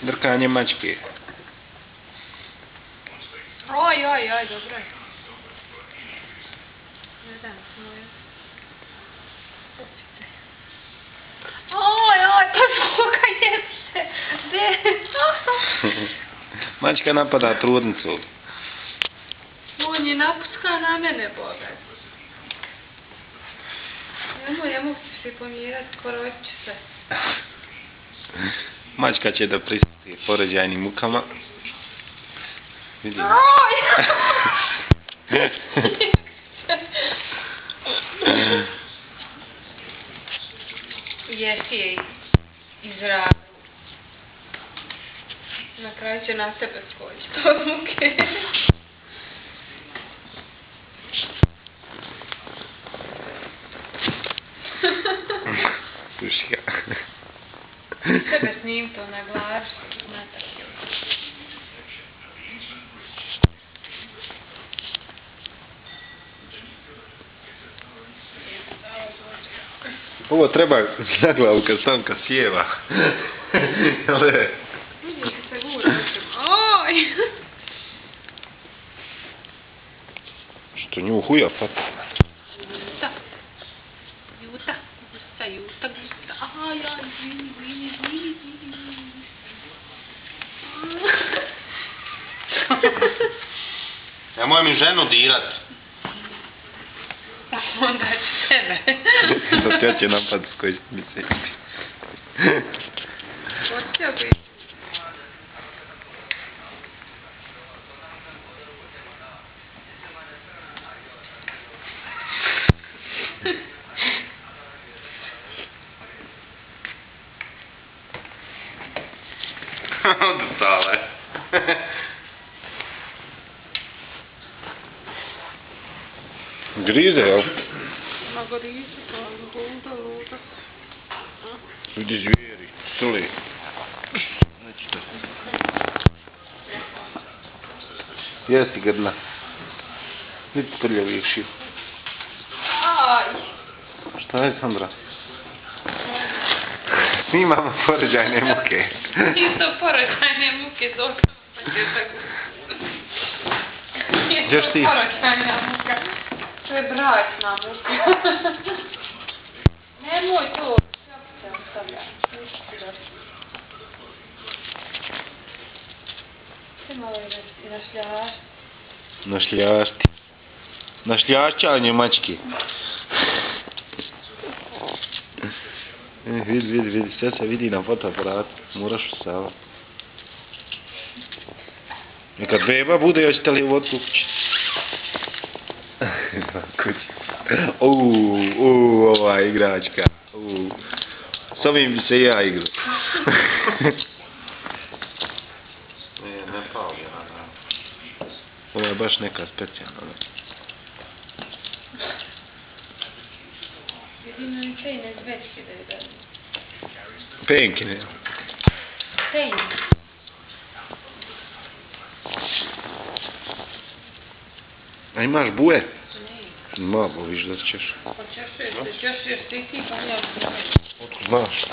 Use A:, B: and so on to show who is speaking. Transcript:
A: Drkanje mačke.
B: Oj, dobro je. Ne znam, moje. Oj, pa zvuka jeste.
A: Mačka napada trudnicu.
B: On je napuska na mene, Boga. Ne mogu se pomirati, skoro oće se.
A: Mačka će da pristupuje porođajnim mukama. Vidimo.
B: Jesi je izradu. Na kraju će na tebe skočiti od muke.
A: Sluši ga.
B: Tebe snim to na glavi.
A: Ovo treba na glavu kad Stanka sjeva. Ale...
B: Vidiš se gura. Oj!
A: Što nju huja pata?
B: Juta. Aj, izvini.
A: Nemoj mi ženu dirat.
B: Onda će tebe.
A: Da te će napad s koji mi se iti.
B: Hoćeo bi.
A: Odstala je. Grize, jel?
B: Ma grize, pa luda.
A: Vidi zvijeri, suli. Nećete. Jesi grdna. Niti prljavi šiju.
B: Aj!
A: Šta je, Sandra? Snimamo porođajne muke.
B: Isto porođajne muke dok pa će tako.
A: Gdješ ti?
B: Porođajna muka. To je bračna muka. Nemoj to. Ja se ostavljam. Ti malo i našljašti.
A: Našljašćanje mački. Vidi, sve se vidi na fotoaparatu. Moraš ustavati. Nekad beba bude, hoćete li u kući? Ova igračka. S ovim bi se ja igrao. Ne pao je. Ovo je baš neka specijalna.
B: Jedino i fejne zvečke da je dali.
A: Penkine.
B: Fejne.
A: A imaš buje?
B: Ne.
A: Ma, viš da ćeš.
B: Pa češeš ti pa ja.
A: Otko znaš?